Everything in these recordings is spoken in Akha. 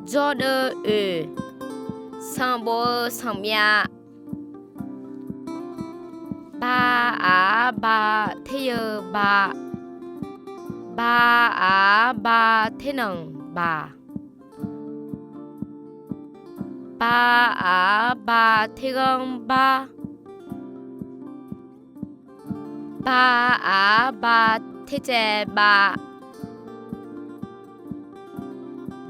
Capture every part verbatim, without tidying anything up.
Jawrdeuv oeq. Sanqbof-eu sanqmyav. Ba, aq, ba, teryeu ba. Ba, aq, ba, ternanq baq. Ba, aq, ba, terghanr bar. Ba, aq, ba, tercaev bav.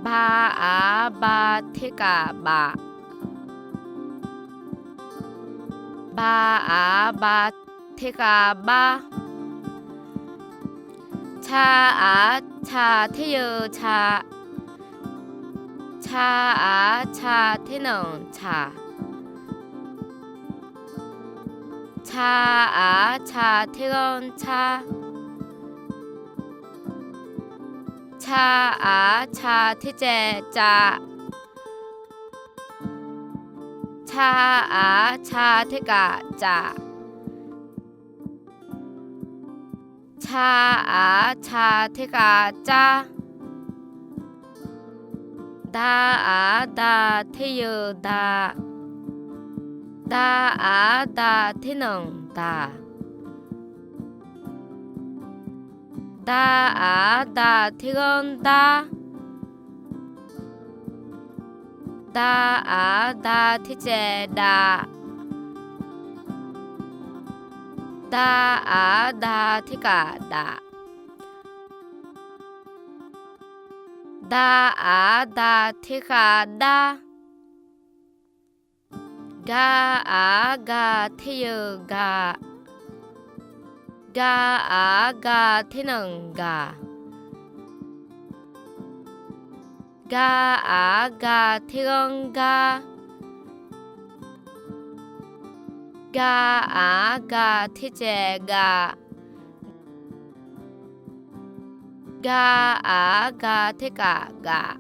Ba, aq, ba, terkhav baf. Ba, aq, ba, terkhav bar. Ca, aq, ca, teryeu ca. Ca, aq, ca, ternanq caq. Ca, aq, ca, terghanr car. Ca, aq, ca, tercaev cav. Ca, aq, ca, terkhav caf. Ca, aq, ca, terkhav car. Da, aq, da, teryeu da. Da, aq, da, ternanq daq. Da, aq, da, terghanr dar. Da, aq, da, tercaev dav. Da, aq, da, terkhav daf. Da, aq, da, terkhav dar. Ga, aq, ga, teryeu ga. Ga, aq, ga, ternanq gaq. Ga, aq, ga, terghanr gar. Ga, aq, ga, tercaev gav. Ga, aq, ga, terkhav gaf.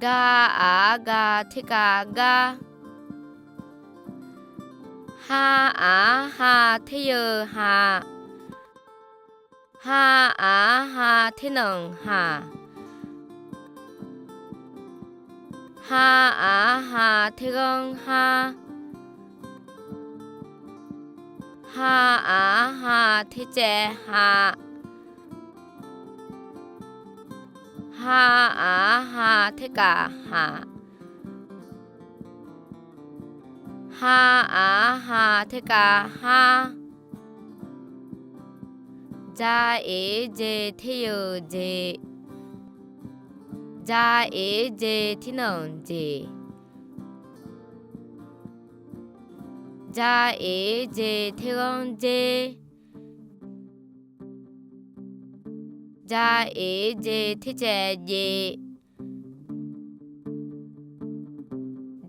Ga, aq, ga, terkhav gar. Ha, aq, ha, teryeu ha. Ha, aq, ha, ternanq haq. Ha, aq, ha, terghanr har. Ha, aq, ha, tercaev hav. Ha, aq, ha, terkhav haq. Ha, aq, ha, terkhav har. Ja, eq, jeq, teryeu jeq. Ja, eq, jeq, ternanq jeq. Ja, eq, jeq, terghanr jer. Ja, eq, jeq, tercaev jeq.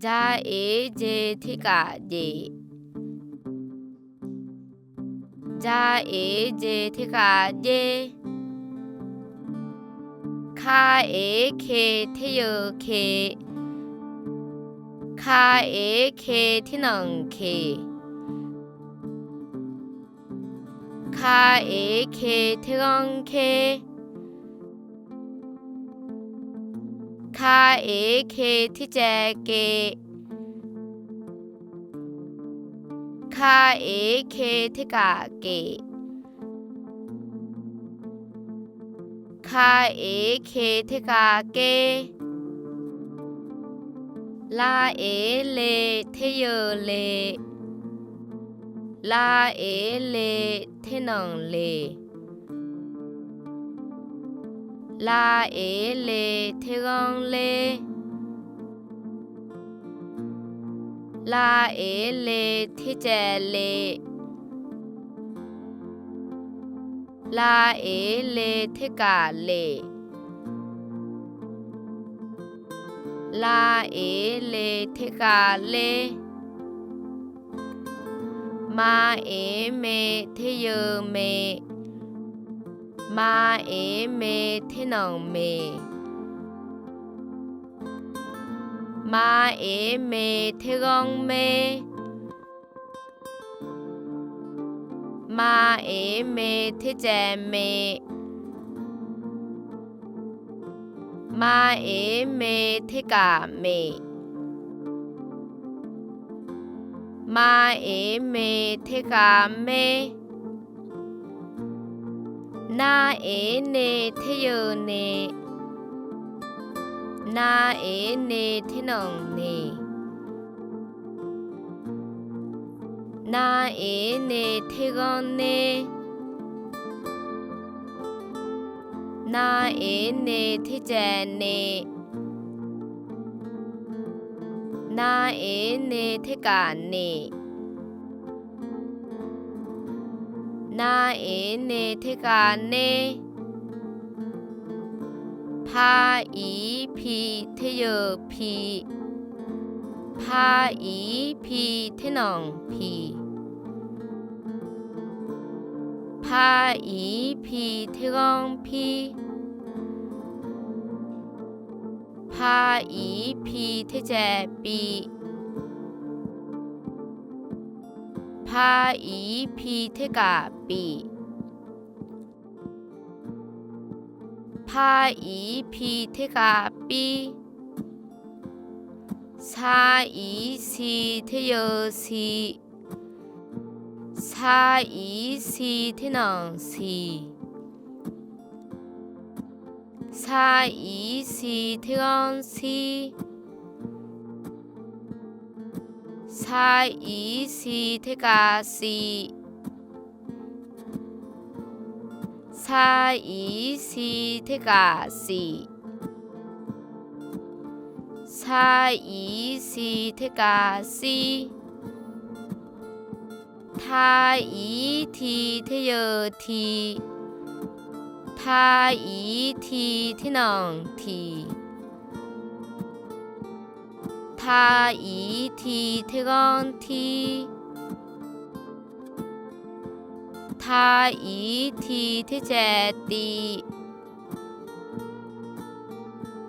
Ja, eq, jeq, terkhav jeq. Ja, eq, jeq, terkhav jer. Ka, eq, ke, teryeu ke. Ka, eq, ke, ternanq keq. Ka, eq, ke, terghanr ker. Ka, eq, ke, tercaev kev. Ka, eq, ke, terkhav kef. Ka, eq, ke, terkhav ker. La, eq, le, teryeu le. La, eq, le, ternanq leq. La, eq, le, terghanr ler. La, eq, le, tercaev le. La, eq, le, terkhav lef. La, eq, le, terkhav ler. Ma, eq, me, teryeu me. Ma, eq, me, ternanq meq. Ma, eq, me, terghanr mer. Ma, eq, me, tercaev me. Ma, e, me, terkaf meq. Ma, e, me, terkaf mer. Na, e, ne, teryeu ne. Na, e, ne, ternanq neq. Na, e, ne, terghanr ner. Na, e, ne, tercaev nev. Na, e, ne, terkaf neq. Na, e, ne, terkaf ner. Pa, i, pi, teryeu pi. Pa, i, pi, ternanq piq. Pa, i, pi, terghanr pir. Pa, i, pi, tercaev piv. Pa, i, pi, terkaf pif. Pa, i, pi, terkaf pir. Sa, i, si, teryeu si. Sa, i, si, ternanq siq. Sa, i, si, terghanr sir. Sa, i, si, terkaf sif. Sa, i, si, terkaf sif. Sa, i, si, terkaf sir. Ta, i, ti, teryeu ti. Ta, i, ti, ternanq tiq. Ta, i, ti, terghanr tir. Ta, i, ti, tercaev tiv.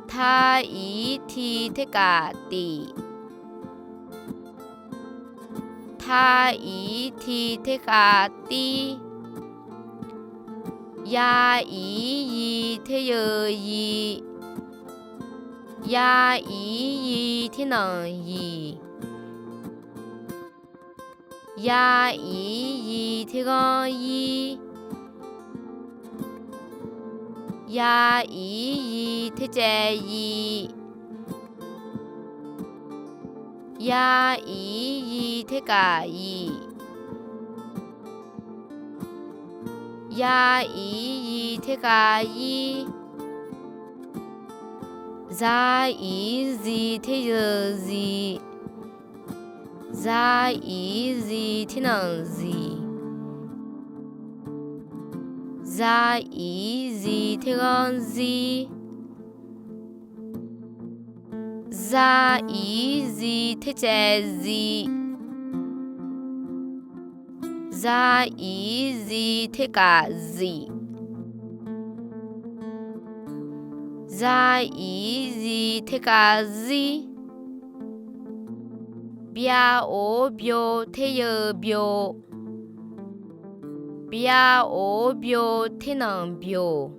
Ta, i, ti, terkaf tif. Ta, i, ti, terkaf tir. Ya, i, yi, teryeu yi. Ya, i, yi, ternanq yiq. Ya, i, yi, terghanr yir. Ya, i, yi, tercaev yiv. Ya, i, yi, terkaf yiq. Ya, i, yi, terkaf yir. Za, i, zi, teryeu zi. Za, i, zi, ternanq ziq. Za, i, zi, terghanr zir. Za, i, zi, tercaev ziv. Za, i, zi, terkaf ziq. Za, i, zi, terkaf zir. Bya, o, byo, teryeu byo. Bya, o, byo, ternanq byoq.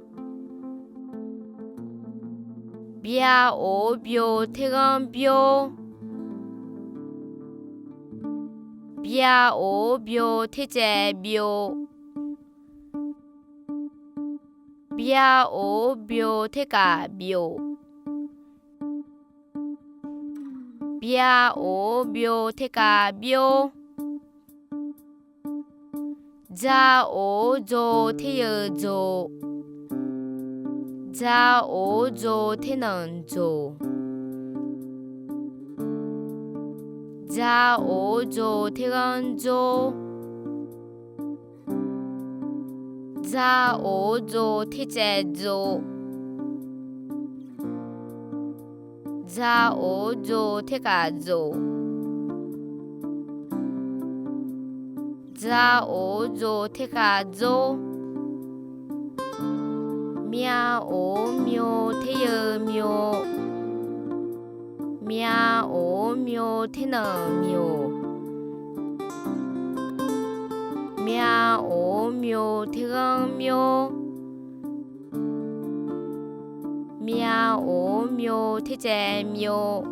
Bya, o, byo, terghanr byor. Bya, o, byo, tercaev byov. Bya, o, byo, terkaf byof. Bya, o, byo, terkaf byor. Dza, o, dzo, teryeu dzoq. Dza, o, dzo, ternanq dzoq. Dza, o, dzo, terghanr dzor. Dza, o, dzo, tercaev dzov. Dza, o, dzo, terkaf dzof. Dza, o, dzo, terkaf dzor. Mya, o, myo, teryeu myo. Mya, o, myo, ternanq myof. Mya, o, myo, terghanr myor. Mya o myo tercaev myo.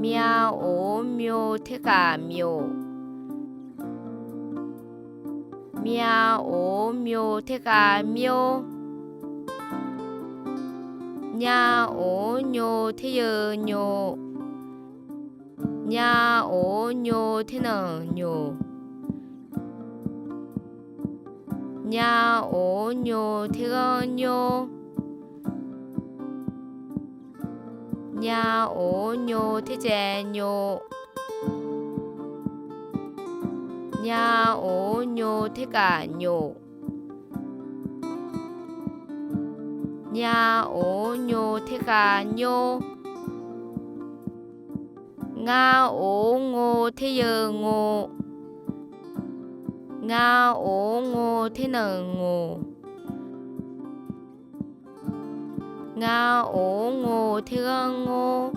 Mya o myo terkhav myoq. Mya o myo terkhav myor. Nya o nyo teryeu nyo. Nya o nyo ternanq nyoq. Nya o nyo terghanr nyor. Nya o nyo tercaev nyo. Nya o nyo terkhav nyoq. Nya o nyo terkhav nyor. Nga o ngo teryeu ngo. Nga o ngo ternanq ngoq. Nga o ngo terghanr ngor.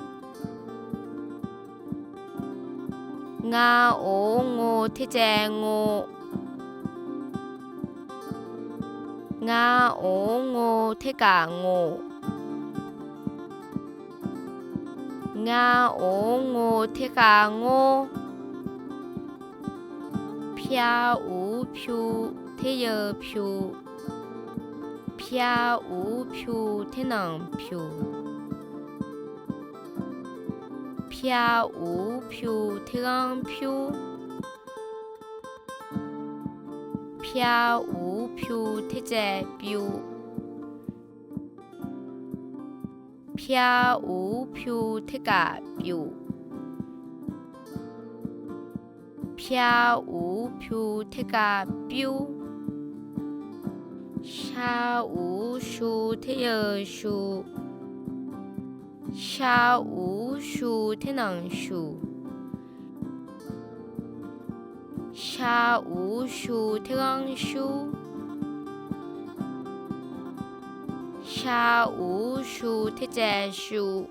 Nga o ngo tercaev ngo. Nga o ngo terkhav ngoq. Nga o ngo terkhav ngor. Pya u pyu teryeu pyu. Pya u pyu ternanq pyuq. Pya u pyu terghanr pyur. Pya u pyu tercaev pyu. Pya u pyu terkhav pyuq. Pya u pyu terkhav pyur. Sha u shu teryeu shu. Sha u shu ternanq shuq. Sha u shu terghanr shur. Sha u shu tercaev shuv.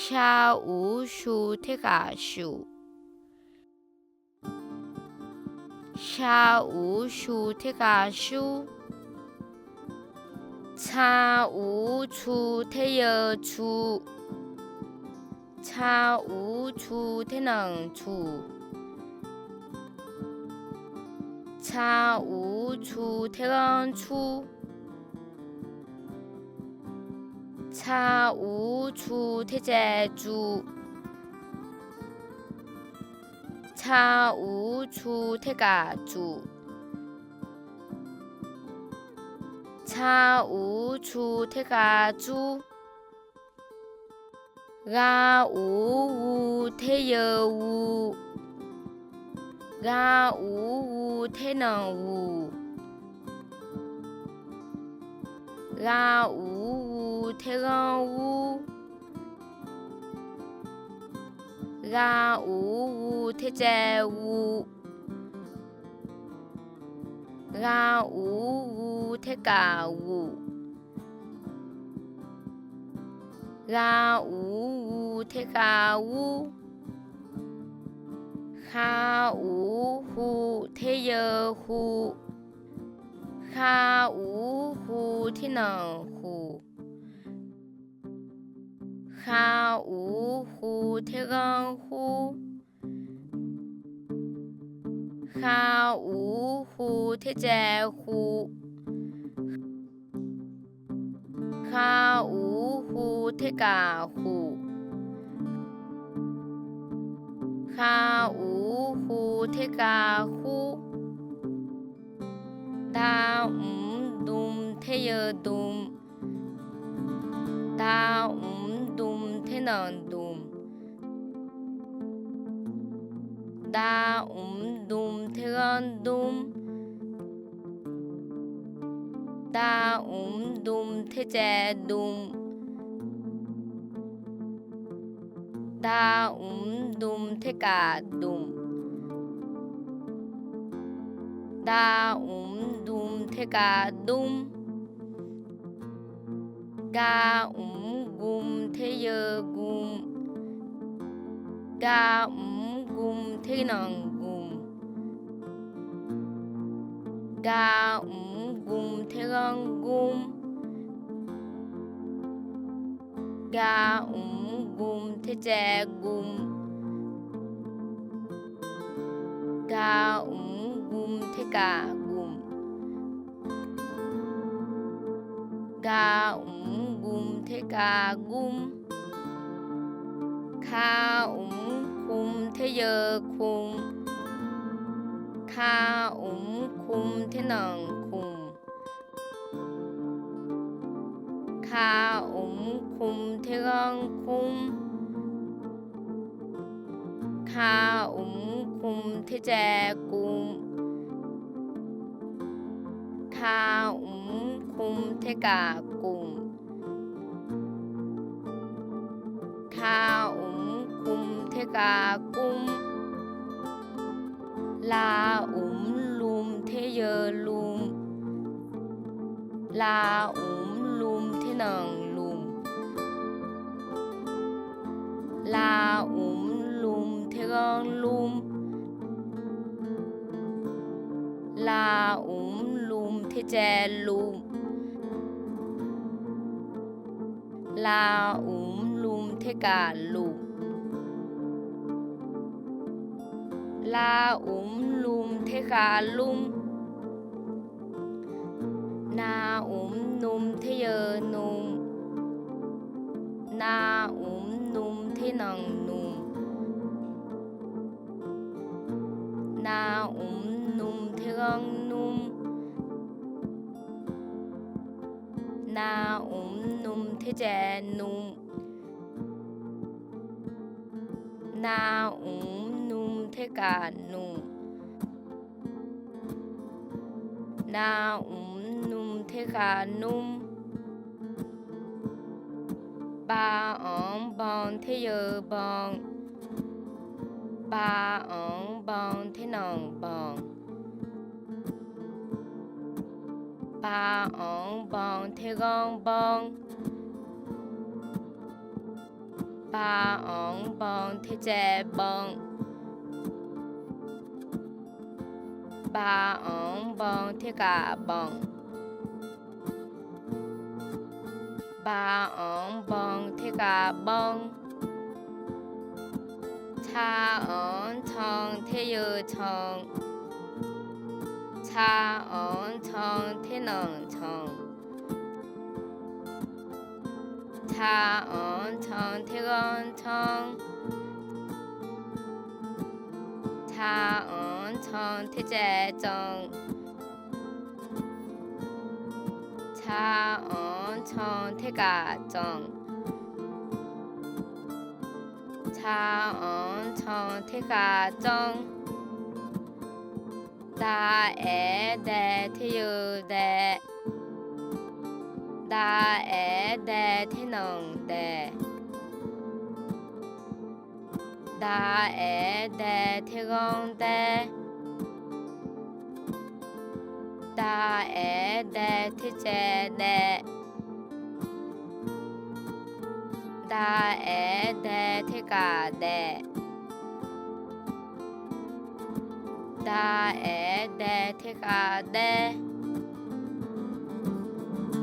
Sha u shu terkhav shuq. Sha u shu terkhav shur. Tsa u tsu teryeu tsu. Tsa u tsu ternanq tsuq. Tsa u tsu terghanr tsur. Tsa u tsu tercaev tsuv. Tsa u tsu terkhav tsuq. Tsa u tsu terkhav tsur. Gha u ghu teryeu ghu. Gha u ghu ternanq ghuq. Gha u ghu terghanr ghur. Gha u ghu tercaev ghuv. Gha u ghu terkhav ghuq. Gha u ghu terkhav ghur. Kha u hu teryeu hu. Kha u hu ternanq huq. Kha u hu terghanr hur. Kha u hu tercaev huv. Kha u hu terkhav huq. Kha u hu terkhav hur. Da mq dm teryeu dm. Da mq dm ternanq dmq. Da mq dm terghanr dmr. Da mq dm tercaev dm. Da mq dm terkhav dmq. Da mq dm terkhav dmr. Ga mq gm teryeu gm. Ga mq gm ternanq gmq. Ga, umr, gum, terghanr, gumr. Ga, umr, gum, tercaev, gum. Ga, umr, gum, terkaf, gum. Ga, umr, gum, terkav, gum. Ka, umr, kum, teryeu, kum. Ka, umr, kum, ternanq, kum. Ka, umr, kum, terghanr, kumr. Ka, umr, kum, tercaev, kum. Ka, umr, kum, terkaf, kum. Ka, umr, kum, terkaf, kumr. La, umr, lum, teryeu, lum. La, umr, lum, ternanq, lum. La, umr, lum, terghanr, lum. La, umr, lum, tercaev, lum. La, umr, lum, terkaf, lum. La, umr, lum, terkhav, lum. Na, umr, num, teryeu, num. Na, umr, num, ternanq, num. Na, umr, num, terghanr, num. Na, umr, num, tercaev, num. Na, umr, num, terkaf, num. Na, umr, num, terkhav, nmr. Ba, anr, ban, teryeu, ban. Ba, anr, ban, ternanq, banq. Ba, anr, ban, terghanr, banr. Ba, anr, ban, tercaev, banv. Ba, anr, ban, terkaf, banf. Ba, anr, ban, terkaf, banr. Ca, anr, can, teryeu, can. Ca, anr, can, ternanq, canq. Ca, anr, can, terghanr, canr. Ca, anr, can, tercaev, canv. Ca, anr, can, terkaf, canf. Ca, anr, can, terkaf, canr. Da, aer, dae, teryeu, dae. Da, aer, dae, ternanq, daeq. Da, aer, dae, terghanr, daer. Da, aer, dae, tercaev, daev. Da, aer, dae, terkaf, daef. Da, aer, dae, terkaf, daer.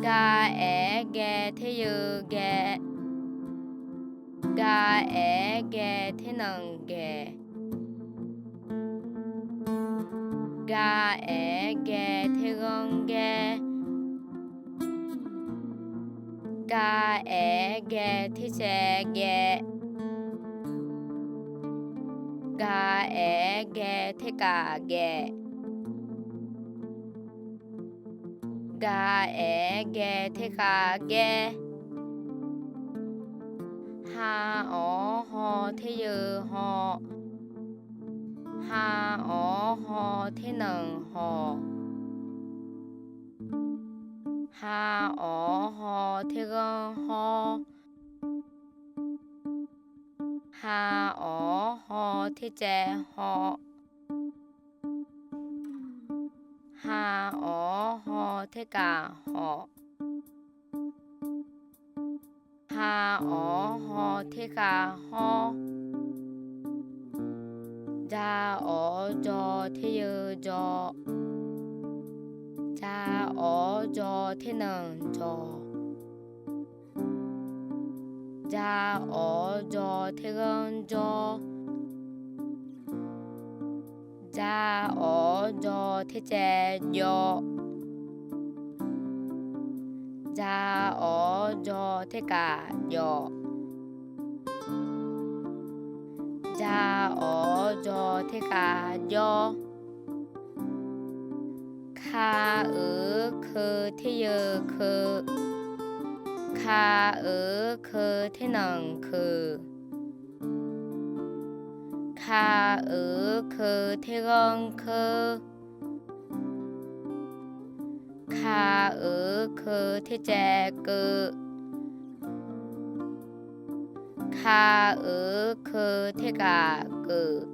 Ga, aer, gae, teryeu, gae. Ga, aer, gae, ternanq, gaeq. Ga, aer, gae, terghanr, gaer. Ga, aer, gae, tercaev, gaev. Ga, aer, gae, terkaf, gaef. Ga, aer, gae, terkaf, gaer. Ha, awr, haw, teryeu, haw. Ha, awr, haw, ternanq, hawq. Ha, awr, haw, terghanr, hawr. Ha, awr, haw, tercaev, hawv. Ha, awr, haw, terkaf, hawf. Ha, awr, haw, terkaf, hawr. Ja, awr, jaw, teryeu, jaw. Ja, awr, jaw, ternanq jawq. Ja, awr, jaw, terghanr jawr. Ja, awr, jaw, tercaev jawv. Ja, awr, jaw, terkaf jawf. Ja, awr, jaw, terkaf jawr. Ka, eu, keu, teryeu keu. Ka, eu, keu, ternanq keuq. Ka, eu, keu, terghanr keur. Ka, eu, keu, tercaev keuv. Ka, eu, keu, terkaf keuf.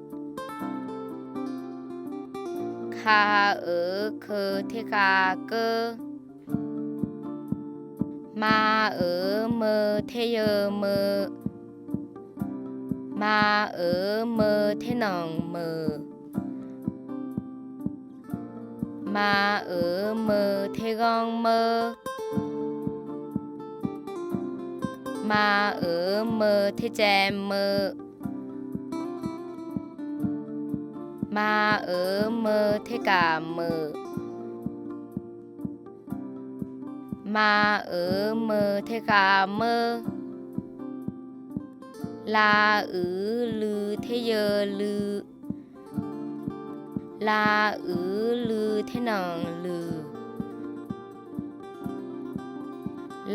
Ka, eu, keu, terkaf keur. Ma, eu, meu, teryeu meu. Ma, eu, meu, ternanq meuq. Ma, eu, meu, terghanr meur. Ma, eu, meu, tercaev meu. Ma, eu, meu, terkaf meuq. Ma, eu, meu, terkaf meur. La, uiq, luiq, teryeu luiq. La, uiq, luiq, ternanq luiq.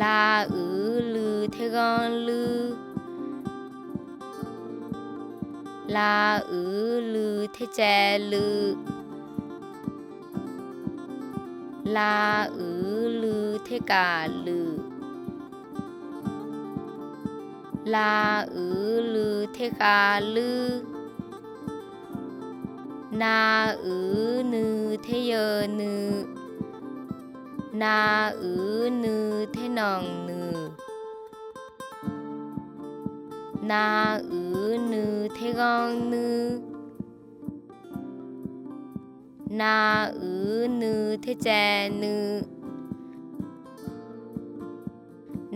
La, uiq, luiq, terghanr luir. La, uiq, luiq, tercaev luiq. La, uiq, luiq, terkaf luiq. La, uiq, luiq, terkhav luir. Na, uiq, nui, teryeu nui. Na, uiq, nui, ternanq nuiq. Na, uiq, nui, terghanr nuir. Na, uiq, nui, tercaev nui.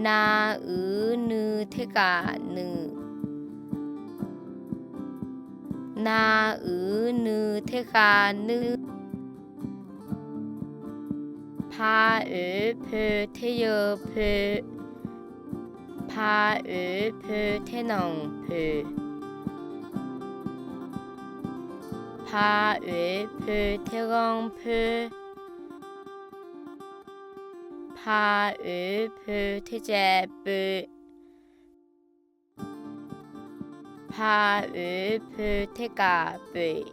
Na, uiq, nui, terkaf nuiq. Na, uiq, nui, terkhav nuir. Pa, oeq, poeq, teryeu poeq. Pa, oeq, poeq, ternanq poeq. Pa, oeq, poeq, terghanr poer. Pa, oeq, poeq, tercaev poev. Pa, oeq, poeq, terkaf poef.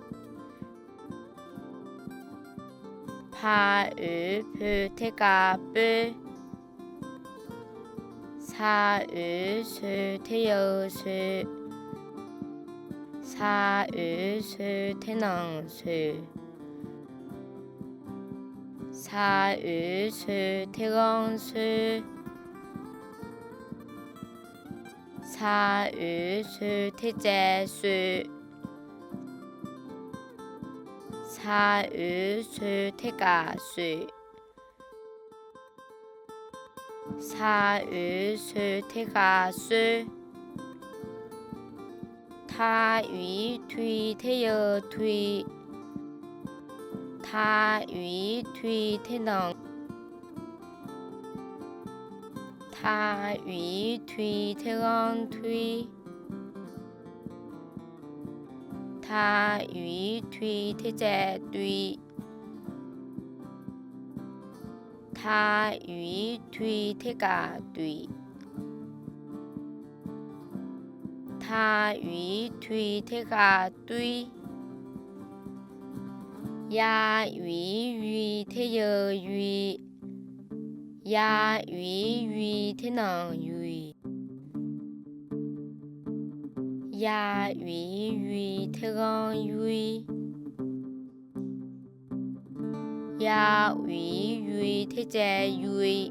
Pa, oeq, poeq, terkaf poer. Sa, oeq, soeq, teryeu soeq. Sa, oeq, soeq, ternanq soeq. Sa, oeq, soeq, terghanr soer. Sa, oeq, soeq, tercaev soeq. Sa, oeq, soeq, terkaf soeq. Sa, oeq, soeq, terkhav soer. Ta, oeq, toeq, teryeu toeq. Ta, oeq, toeq, ternanq. Ta, oeq, toeq, terghanr toer. Ta, oeq, toeq, tercaev toeq. Ta, oeq, toeq, terkaf toeq. Ta, oeq, toeq, terkhav toer. Ya, oeq, yoeq, teryeu yoeq. Ya, oeq, yoeq, ternanq yoeq. Ya, oeq, yoeq, terghanr yoer. Ya, oeq, yoeq, tercaev yoeq.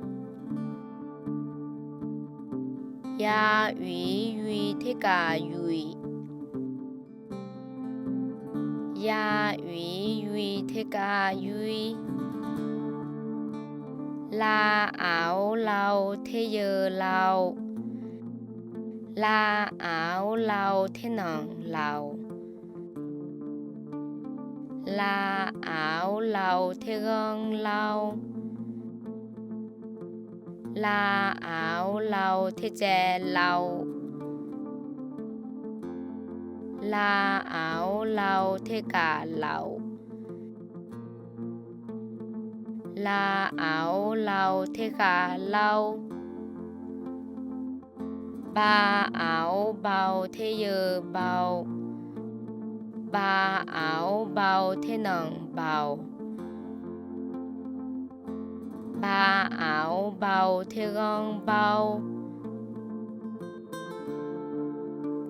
Ya, oeq, yoeq, terkaf yoeq. Ya, oeq, yoeq, terkhav yoer. La, aq-or, la-or, teryeu, la-or. La, aq-or, la-or, ternanq, laq-or. La, aq-or, la-or, terghanr, lar-or. La, aq-or, la-or, tercaev, lar-or. La, aq-or, la-or, terkaf, laf-or. La, aq-or, la-or, terkhav, lar-or. Ba, aq-or, ba-or, teryeu, ba-or. Ba, aq-or, ba-or, ternanq, baq-or. Ba, aq-or, ba-or, terghanr, bar-or.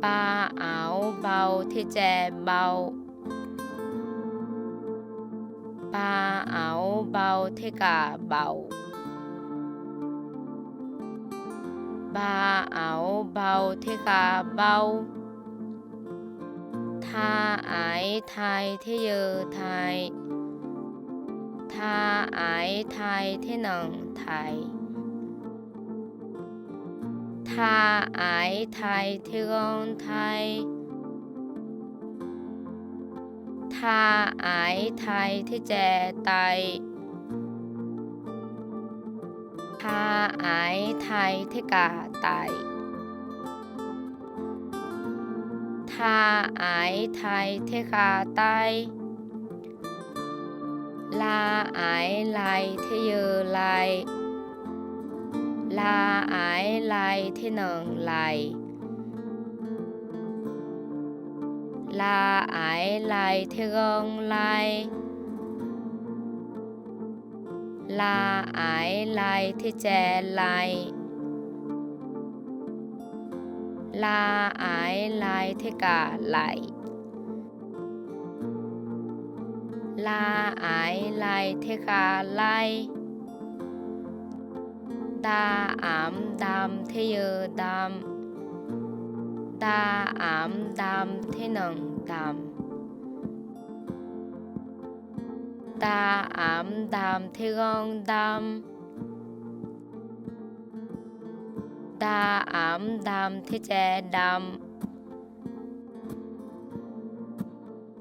Ba, aq-or, ba-or, tercaev, bar-or. Ba, aq-or, ba-or, terkaf, baf-or. Ba, aq-or, ba-or, terkhav, bar-or. Ta, aq-ir, ta, teryeu, ta. Ta, aq-ir, ta, ternanq, taq. Ta, aq-ir, ta, terghanr, tar. Ta, aq-ir, ta, tercaev, tav. Ta, aq-ir, ta, terkaf, taf. Ta, aq-ir, ta, terkhav, tar. La, aq-ir, la, teryeu, la. La, aq-ir, la, ternanq, laf. La, aq-ir, la, terghanr, lar. La, aq-ir, la, tercaev, la. La, aq-ir, la, terkaf, laf. La, aq-ir, la, terkhav, lar. Da, aq-mr, da, teryeu, da. Da, aq-mr, da, ternanq, da. Da, aq-mr, da, terghanr, da. Da, aq-mr, da, tercaev, da.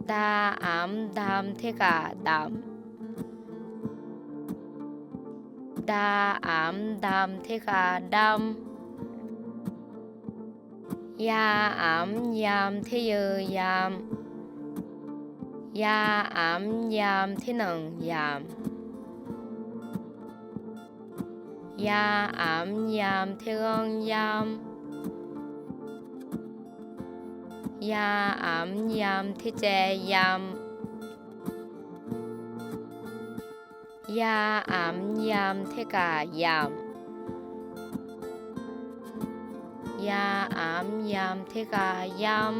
Da, aq-mr, da, terkaf, da. Da, aq-mr, da, terkhav, da. Ya, aq-mr, ya, teryeu, ya. Ya, aq-mr, ya, ternanq, ya. Ya, aq-mr, ya, terghanr, ya. Ya, aq-mr, ya, tercaev, ya. Ya, aq-mr, ya, terkaf, ya. Ya, aq-mr, ya, terkhav, ya.